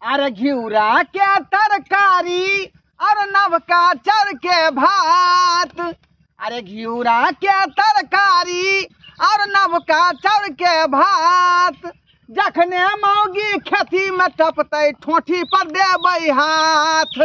अरे घिउरा के तरकारी और नवका चर के भात, अरे घिउरा के तरकारी और नवका चर के भात, जखने मौगी खेती में टपतै ठोठी पर देबै हाथ,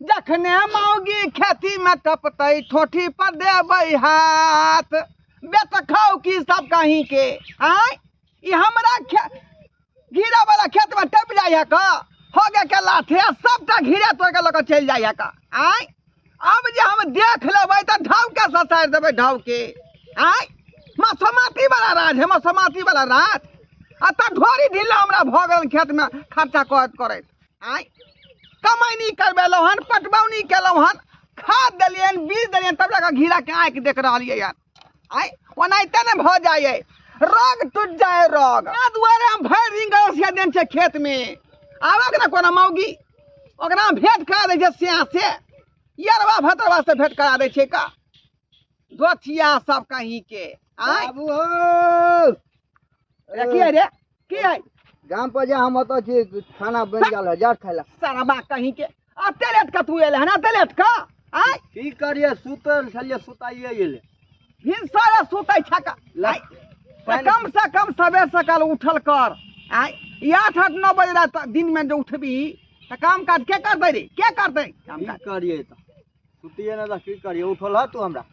जखने मौगी खेती में टपतै ठोठी पर देबै हाथ। बेतखाउ की सब कहीं के आय, ई हमरा घिरा वाला खेत में टप जाइ है का, हो गया के लाथे सबटा घिरा तोड़ के लऽ के चलि जाइ है का। आय अब जे हम देख लेबै तऽ ढाव के ससारि देबै ढाव के। आय मसमाती वाला राज है, मसमाती वाला राज। आ तऽ ढोरी ढीला हमरा भऽ गेल खेत में खर्चा करैत करैत। आय कमैनी करबेलहुँ हन, पटबौनी केलहुँ हन, खाद देलियनि, बीज देलियनि, तब जाकऽ घिरा के आँखि देख रहलियै हन। आय ओनाहिते ने भऽ जाइए, रोग टूटि जाए रोग। एहि दुआरे हम भरि दिन गरसिया देने छियै खेत में, आबक ने कोनो मौगी ओकरा हम भेंट करा दै छियै सिया से, यरवा भतरवा से भेंट करा दै छियै का दोथिया सब कहीं के। आय बाबू हो। रे, की है रे, की है? गाम पर जा, हम ओतऽ छी, खाना बनि गेल है, जा खाय ला। सरबा कहीं के अते लेट का तू एले हन, अते लेट का? आय की करिए, सुतल छलिए, सुताइए गेलै। भिनसरे सुतै छक। ला, आय, तऽ कम से कम सबेर सकाल उठल कर। आय ई 8 8 9 बजे रात दिन में जे उठबी तऽ काम काज के करतै रे, के करतै काम की काज? करिए तऽ सुतिए ने तऽ की करिए, उठल ह तू हमरा?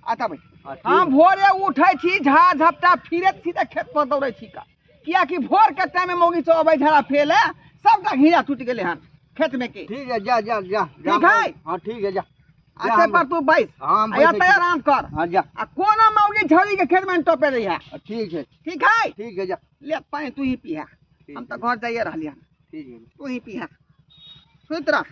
अच्छा भाई, हाँ, ठीक। हम भोरे उठै छी, झाड़ झपटा फिरैत सीधा खेत पर दौड़ै छी का, कियाकि भोर के टाइम में मौगी सब अबै झाड़ा फेले, सबटा घिरा टूटि गेलै हन खेत में के। ठीक है, जा, जा, जा, जा, ठीक है? हाँ, ठीक है, जा। जा, अच्छा, हम पर तू बैस। हाँ, हम आ या बैठै तैयार छी। आराम कर। हाँ, जा। आ कोनो मौगी झड़ी के खेत में टोपे रही है। हाँ, ठीक है। ठीक है? ठीक है, जा। ले पानी तू ही पीहा, ठीक हम तो है। घर जाइए रहलियै हन। ठीक है। तू ही पीहा, सुति रह,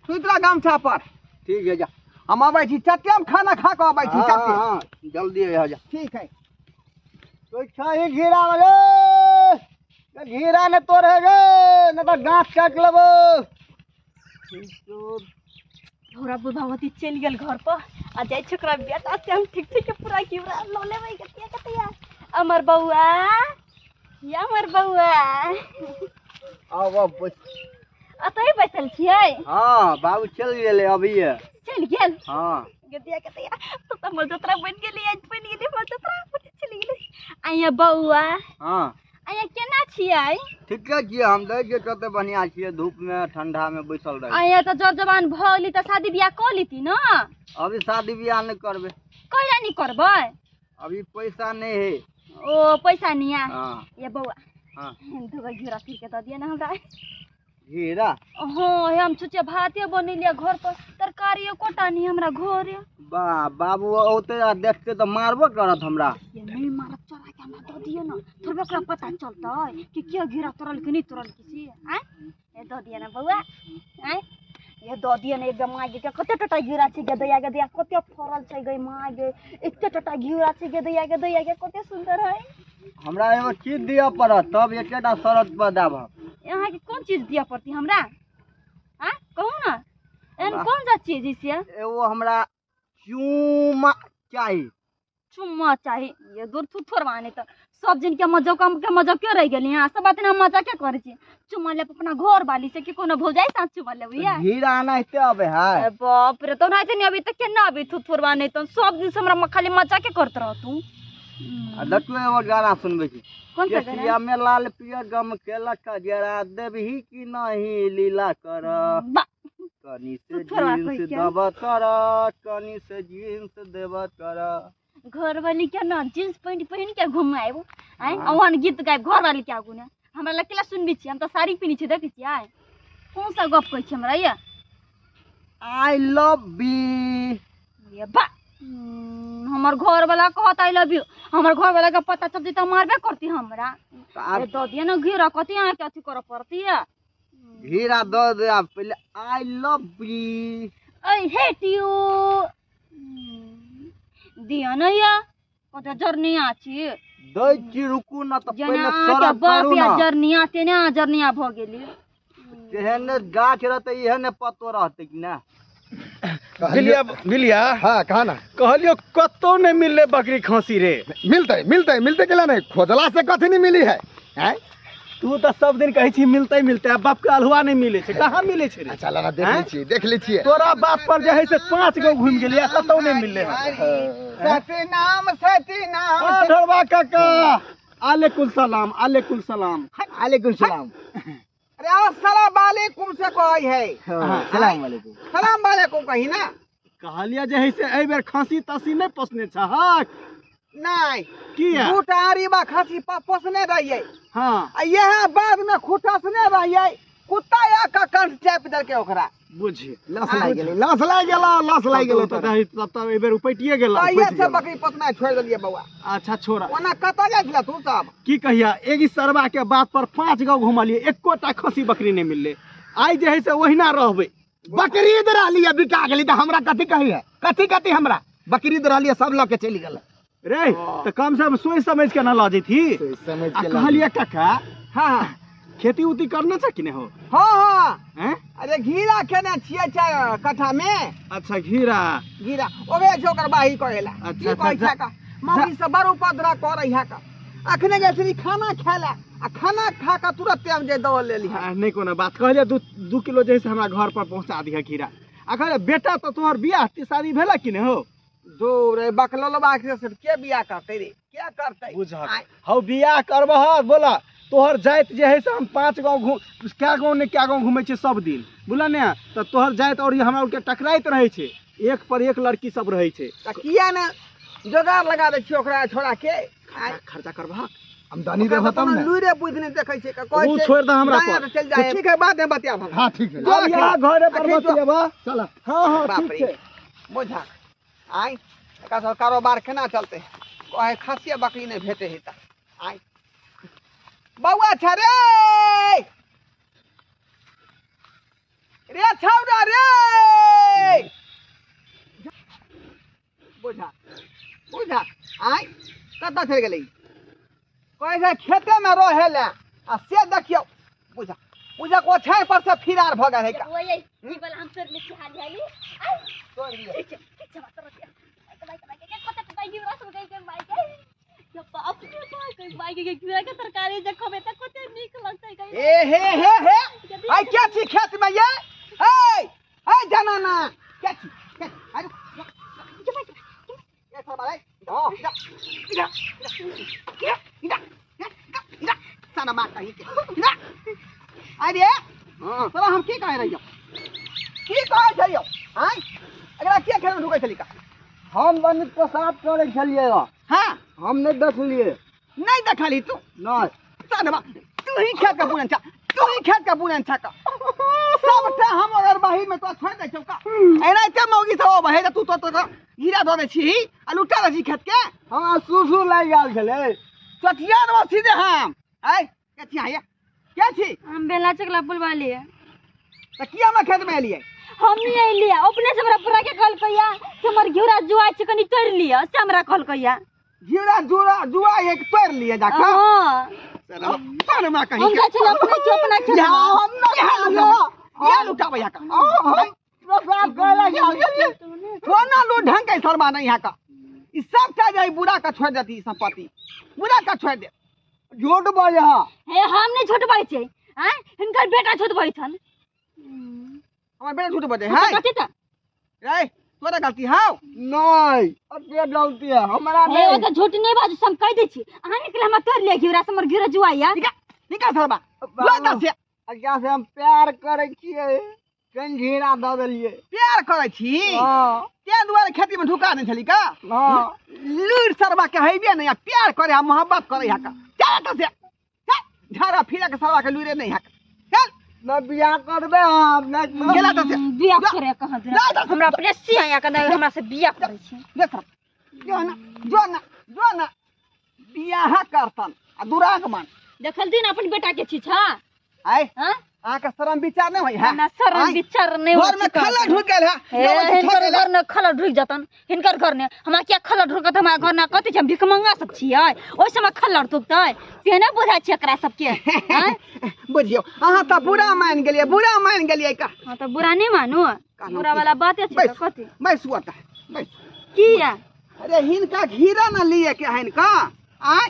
सुति रह गमछा पर। ठीक है, जा। हम अबै छी चटे, हम खाना खा कऽ अबै छी हाँ, चटे। हाँ, हाँ, जल्दी आ जा। ठीक है। तो छही घिरा वाले, घिरा ने तोड़े रे, ने तो गाछ काट लेबो। थोड़ा बुधावती चलि गेल घर पर, आ जाइ छै ओकरा बेटा से हम ठीक ठीक के पूरा घिउरा लऽ लेबै। कतिया कतिया अमर बौआ, या अमर बौआ। आउ, आउ, बैस। अतै बैसल छियै? हाँ, बाबू चलि गेलै अभिये। चलि गेल? हाँ। गतिया कतिया तो तऽ हमर जतरा बनि गेलै, आज बनि गेलै हमर जतरा, चलि गेलै। आइया बौआ। हाँ। आइया केना छियै? ठीके छियै, हम दै छियै कते बढ़िआँ छियै, धूप में ठंडा में बैसल रहै। आइया तऽ जर जवान भऽ गेली तऽ शादी बियाह कऽ लेती ने? अभी शादी बियाह नहि करबै। कहिया नहि करबै? अभी पैसा नहि है। ओ पैसा नहि है? हाँ। ये बौआ। हाँ। दूगो घिउरा पी के दऽ दिअ ने हमरा। घिउरा? हाँ, हे हम सोचे भाते बनेलियै घर पर, तरकारी एकोटा नहि हमरा घरे। बा बाबू औते आ देखते तऽ मारबो करत हमरा। ये नहीं मारत, चोरा के हमरा दऽ दिअ ने, थोड़बे ओकरा पता चलतै कि के घिउरा तोड़ल कि नहि तोड़ल कि से। आँय ये दऽ दिअ ने बौआ। आँय ये दऽ दिअ ने एकदम माय गे, कते टटा घिउरा छै गे दैया गे दैया, कते फड़ल छै गे माय गे, एते टटा घिउरा छै गे दैया गे दैया गे, कते सुन्दर है। हमरा एगो चीज दिअ पड़त तब एकेटा शरत पर देब हम। अहाँके कोन चीज दिअ पड़ती हमरा? आँय कहू ने, एहन वाह। कोन सा चीज छै? एगो हमरा चूमा चाही। चुम्मा चाही? ये दूर थू थोड़बा नहि तऽ सब दिन के मजो कम के मजो क्यों रहि गेली अहाँ? सब बात हम मजा के करै छी। चुम्मा लेब अपना घर वाली से कि कोनो भौजाई साथ चुम्मा लेब? या घिरा एनाहिते अबै है। अरे बाप रे, तो ओनाहिते नहि अबै तऽ केना अबै थू थोड़बा नहि तऽ सब दिन से हमरा खाली मजा के करत रहतू। आ देखियौ एगो गाना सुनबै छी। कोन सा गाना? केसिया में लाल पियर गम केलक जरा देबही कि नहीं लीला कर। बा। कनी से तू थोड़ा जींस कहि के। देब कर, कनी से जींस देब कर। घर वाली के ना जींस पैंट पहिन के घुमाएब। आँय, हाँ। ओहन गीत गायब घर वाली के आगू ने हमरा लग केला सुनबी छी, हम तऽ साड़ी पहिनै छी, देखै छियै? आँय कोन सा गप कहै छी हमरा? ये I love you. ये बा, हमर घर वाला कहत I love you, हमर घर वाला के पता चलतै तऽ मारबे करती हमरा। तऽ आब ए दऽ दिअ ने घिरा, कथी अहाँके अथी करऽ पड़ती? घिरा दऽ दे आब पहिले I love you. I hate you. दिअ ने या कते जरनिया छी। दै छी, रुकू ने तऽ जेना पहिले अहाँके शरत बाप करू या ने। जरनिया तेना अहाँ जरनिया भऽ गेली। जेहन गाछ रहतै एहन पत्तो रहतै कि ना? बिलिया, बिलिया। हाँ, कहा ना। कहलियो कतौ नहीं मिलले बकरी खांसी रे। मिलते, मिलते, मिलते केला नहीं, खोजला से कथी नहीं मिली है। हैं? तू तऽ सब दिन कहै छी मिलतै मिलतै, आ बाप के अल्हुआ नहि मिलै छै। कहाँ मिलै छै रे? चल ना, देख लै आँय? छियै, देख लै छियै। तोरा बात पर जे है से 5 गाँव घुमि गेलियै, कतौ नहि मिललै हन। सतनाम सतनाम। आ ढोरबा काका, आलेकुम सलाम, आलेकुम सलाम। वालेकुम सलाम। अरे अस्सलाम वालेकुम से कहै है। हाँ, सलाम वालेकुम। सलाम वालेकुम कही ना। कहलियै जे है से एहि बेर खाँसी ताँसी नहि पोसने छहक? नहीं। किया? दूटा अरीबा खसी पोसने रहियै। हाँ। आ इएह बाद में खुटसने रहियै, कुत्ता या का कंठ चापि देलकै ओकरा। बुझी लस लागि गेलै, लस लागि गेलौ, लस लागि गेलौ। तब तऽ तब एहि बेर उपटिए गेलौ। तहिये से बकरी पोसनाइ छोड़ि देलियै बौआ। अच्छा छोड़ा। ओना कतऽ जाइ छलै तू सब? की कहिया, एगी सरबा के बात पर 5 गाँव घुमलियै, एकोटा खसी बकरी नहि मिललै। आइ जे है से ओहिना रहबै। बकरीद रहलियै, बिका गेली तऽ हमरा कथी कहिए? कथी कथी हमरा बकरीद रहलियै, सब लऽ के चलि गेलै रे। तऽ कम से कम सोचि समझि के ना लऽ जैती। सोचि समझि आ के लऽ। कहलियै काका, हाँ। खेती उती करने छै कि नहि हो? हाँ हाँ। हैं? अरे घीरा केने छियै 4 कट्ठा में। अच्छा घीरा। घीरा ओबे छै, ओकर बाही करेला। अच्छा, की कहै अच्छा, छै का मम्मी सब बड़ उपद्रव करै है का। अखने गेल छली खाना खाय ला, आ खाना खा के तुरंत हम जे दौड़ लेली। आ, नहि कोनो बात। कहलियै 2 किलो जे है से हमरा घर पर पहुंचा दिह घीरा। आ कहलियै बेटा तऽ तोहर बियाह शादी भेला कि नहि हो? दो रे बकलोलबा के से के बियाह करतै रे, के करतै? बुझहक। आय। हौ बियाह करबह बोला, तोहर जाति जे है से हम 5 गाँव घूम, कै गाँव ने कै गाँव घूमै छियै सब दिन, बुझल ने? तऽ तोहर जाति और हमरा आरके टकराइत रहै छै, एक पर एक लड़की सब रहै छै। तऽ किया ने जोगाड़ लगा दै छियै ओकरा छोड़ा के? आय। खर्चा करबहक? आमदनी ओकरा देबह तऽ तब कोनो ने। लुइरे बुद्धि नहि देखै छै, कहै उ छै, छोड़ि दह हमरा दायाँ पर। से चलि जाइ। ठीक है, बाद में बतियाब हम। हाँ ठीक है। जो अब यहाँ घरे पर अखन जो- बतियेबह। चल। हाँ हाँ बाप ठीक रे। छै। बुझा आय, एकरा सब कारोबार केना चलतै? कहै खसिया बकरी नहि भेटै है तऽ। आय बौआ छ रे, रे छौड़ा रे, बुझा बुझा। आय कतऽ चलि गेलै? कहै छै खेते में रहे ले, आ से देखियौ बुझा बुझा ओछाइन पर से फिरार भऽ गेल है का। ओए, ई वाला हम तोड़ ले छी हाली हाली। आइ तोड़ि लिअ। ठीक छै, ठीक छै, तोड़ लिअ। माइके माइके माइके कते टका घिउरा सब गई के माइके। ये बाप रे बाप, गई माइके के घिउरा के तरकारी जे खबे त कते नीक लगतै गई। ए हे हे हे, आइ के छी खेत में ये? ए ए जनाना के छी? के छी? अरे ए सरबा रे, जा जा जा जा जा, सारा मां कहीं के जा। अरे तोरा हम की कहे रहियो, की कहे छलियो? आय एकरा के खेत में ढुकै छली का? हम बनी पेशाब करै छलियै। हाँ। हम नहि देखलियै। नहीं देखली तू? नहीं। सारा मां, तू ही खेत का बुनन छा, तू ही खेत का बुनन छा का। सबटा हम अगर बाहिर में तो छोड़ दै छौ का। एनाहिते मौगी सब अबै है त तू तो तो हीरा दऽ दै छी आ लुटा दै छी खेत के। हमरा सुसु लागि गेल छलै। चटिया देबौ सीधे हम। आय के छी आया? के छी? हम बेला चकला पुलवा लिए। त किया हमरा खेत में एलियै? हम नहीं एलियै, अपने से हमरा पूरा के कहलकैया से हमर घिउरा जुआ छै कनी तोड़ि लिअ, से हमरा कहलकैया। घिउरा जुआ जुआ एक तोड़ि लिअ जाके? हाँ। चल हमरा कहीं हम के। जाइ छलियै अपने के अपना खेत या में। हम ना लुटाबै, या लुटाबै यहाँ का। हम पेशाब करै लागि गेल छलियै। कोना लू ढंग के शर्मा नहीं यहाँ का। ई सबटा जे बुढ़ा का छोड़ देती ई संपत्ति, बुढ़ा का छोड़ दे। झूठ बजै है। हे हम नहीं झूठ बजै छियै, आँय? हिनकर बेटा झूठ बजै छन। हमर बेटा झूठ बजै हाँ, है? कथी तऽ? रे तोरा गलती हौ? नहीं, अते गलती है हमरा हे, ओ नहीं। तऽ झूठ नहीं बाजू, हम कहि दै छी। अहाँ निकल हमरा तोड़ि लिअ घिउरा से, हमर घिउरा जुआइया। निकाल, निकाल सरबा। लो दस से। अच्छा से हम प्यार करै छियै, कनि घिरा दऽ देलियै। प्यार करै छी? हाँ। तें दुआरे खेती में ढुका देने छली का? हाँ। लूर सरबा के हेबे नहीं, प्यार करे है, मोहब्बत करे है का। चल एतऽ से। चल, झाड़ा फिरा के सरबा के लूरे नहीं है का। चल। न बियाह करबे हम, न गेला तऽ से। बियाह करे कहाँ जा, जा, हमरा अपने सिया के नहि, हमरा से बियाह करै छी। जा सर। जो ना, जो ना, जो ना। बियाह करतन आ दुरागमन। देखल दिन अपन बेटा के छी छा? आय। हाँ? अहाँके शरम विचार नहि होय है? ना शरम आँय? विचार नहि होइ घर में छै खल्ला ढुक गेल है। हे, जब अथी हिनकर छोड़े ला। घर में खल्ला ढुक जतन, हिनकर घर ने हमरा किया खल्ला ढुकत? हमरा घर ने कथी छै, हम भिखमंगा सब छियै, ओहि समय खल्ला ढुकतै से नहि बुझाइ छै एकरा सबके। आँय? बुझियौ अहाँ तऽ बुरा मानि गेलियै, बुरा मानि गेलियै का। हाँ तऽ बुरा नहि मानू, कहलहुँ बुरा की? वाला बाते छै तऽ बैसू, कथी? बैसू ओतऽ, बैसू। किया? अरे हिनका घिरा न लिए के हिनका। आँय?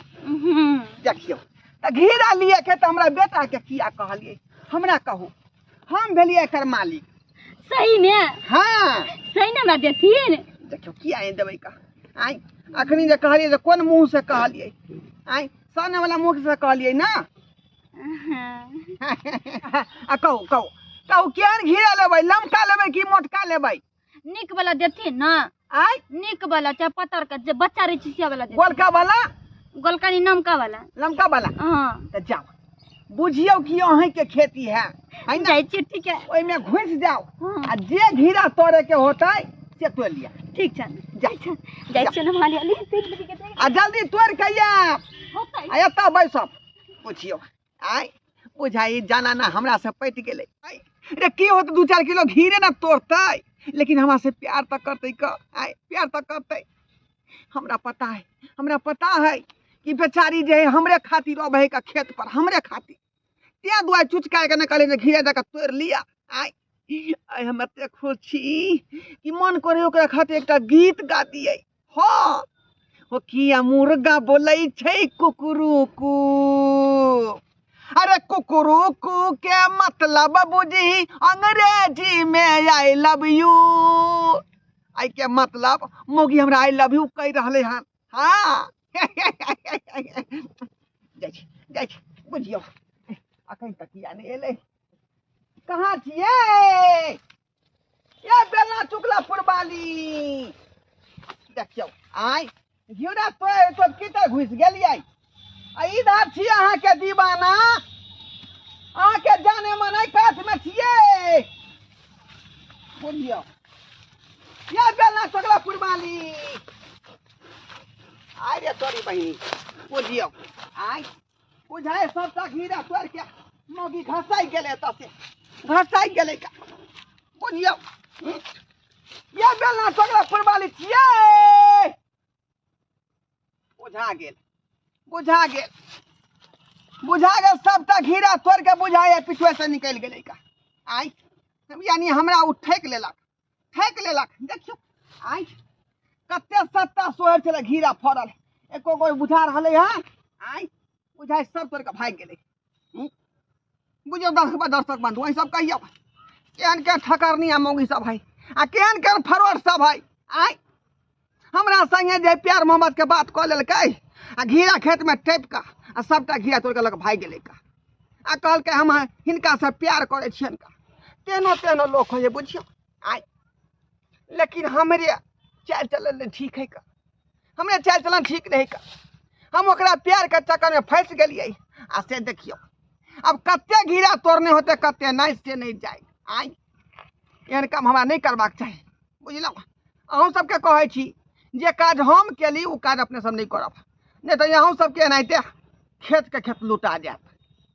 देखियौ तऽ घेरा लिअ के तऽ हमरा बेटाके किया कहलियै? हमरा कहू, हम भेलियै एकर मालिक। सही में? हाँ। सही ने हमरा देथिन? देखियौ किया नहि देबै का। आँय, अखनी जे कहलियै जे कोन मुँह से कहलियै? आँय, सामने वाला मुँह से कहलियै ना? हाँ। आ कहू कहू कहू, केहन घेरा लेबै? लमका लेबै कि मोटका लेबै? नीक वाला देथिन ना। आँय, नीक वाला, चाहे पतर के जे बच्चा रहै छै से वाला देथिन। गोलका वाला? गोलका नहीं, नमका वाला। लमका वाला? हाँ। तऽ जाउ, बुझियौ कि अहींके खेती है, है ना? जाइ छी, ठीक है। ओहिमे घुसि जाउ। हाँ। आ जे घेरा तोड़े के होतै से तोड़ि लिअ। ठीक छै। जा। जाइ छियै ने हाली हाली, देख लेबै के देख। आ जल्दी तोड़ि के आयब। होतै। आ एतऽ बैसब। बुझियौ, आइ बुझाइ जाना ना हमरा से पटि गेलै। आइ रे, की होतै? 2-4 किलो घीरे ने तोड़तै, लेकिन हमरा से प्यार तऽ करतै क। आइ प्यार तऽ करतै, हमरा पता है। हमरा पता है कि बेचारी जे है हमरे खातिर अबै है का खेत पर, हमरे खातिर। तें दुआरे चुचकाय के ने कहलियै जे घीरे दऽ कऽ तोड़ि लिअ। आइ आइ हम एते खुश छी कि मन करे ओकरा खातिर एकटा गीत गा दियै। हँ, ओ किया मुर्गा बोलै छै कुकुरुकू? अरे कुकुरुकू के मतलब बुझी अंग्रेजी में I love you. आई के मतलब मौगी हमरा I love you कहि रहलै हन। हाँ, जाइ छी, जाइ छी। बुझियौ, अखन तक किया नहि एलै? कहाँ छियै ये बेलना चुकला पुरबाली? देखियौ, आइ घिउरा तोड़ि तो कतऽ घुसि गेलियै? आ इधर छी अहाँके दीवाना, अहाँके जाने मन कातमे छियै। बुझियौ, ये बेलना चुकला पुरबाली, आइ रे तोरी बहिनी। बुझियौ, आइ बुझाइ सबटा घिरा तोड़ि के मौगी घसाइ गेलै, एतऽ से घसाइ गेलै का। बुझियौ, ये बेलना चोकला पुरबाली छियै। बुझा गेल, बुझा गेल, बुझा गेल। सबटा घिरा तोड़ि के बुझाइ पिछुए से निकलि गेलै का। आइ यानी हमरा ओ ठकि लेलक, ठकि लेलक। देखियौ, आइ कते सत्ता सोहर छलै घिरा फड़ल, एको गो बुझा रहलै हँ। आइ बुझाइ सब तोड़ि कऽ भागि गेलै। बुझियौ दर्शक बन्धु, अहीं सब कहियौ, केहन केहन ठकरनी आ मौगी सब है आ केहन केहन फरवड सब है। आइ हमरा संगे जे प्यार मोहब्बत के बात कऽ लेलकै आ घिरा खेतमे टपि कऽ आ सबटा घिरा तोड़ि कऽ लऽ कऽ भागि गेलै का। आ कहलकै हम हिनकासँ प्यार करै छियनि का। तेहनो तेहनो लोक होइ छै। बुझियौ, आइ लेकिन हमरे चालि चलन नहि ठीक है का, हमरे चालि चलन ठीक नहीं का। हम ओकरा प्यारके चक्करमे फँसि गेलियै। आ से देखियौ, आब कते घिरा तोड़ने होतै, कते नहि, से नहि जाय। आइ एहन काम हमरा नहि करबाक चाही, बुझलहुँ? अहूँ सबके कहै छी, जे काज हम केली ओ काज अपने सब नहि करब, नहि तऽ अहूँ सबके एनाहिते खेतके खेत लुटा जायत।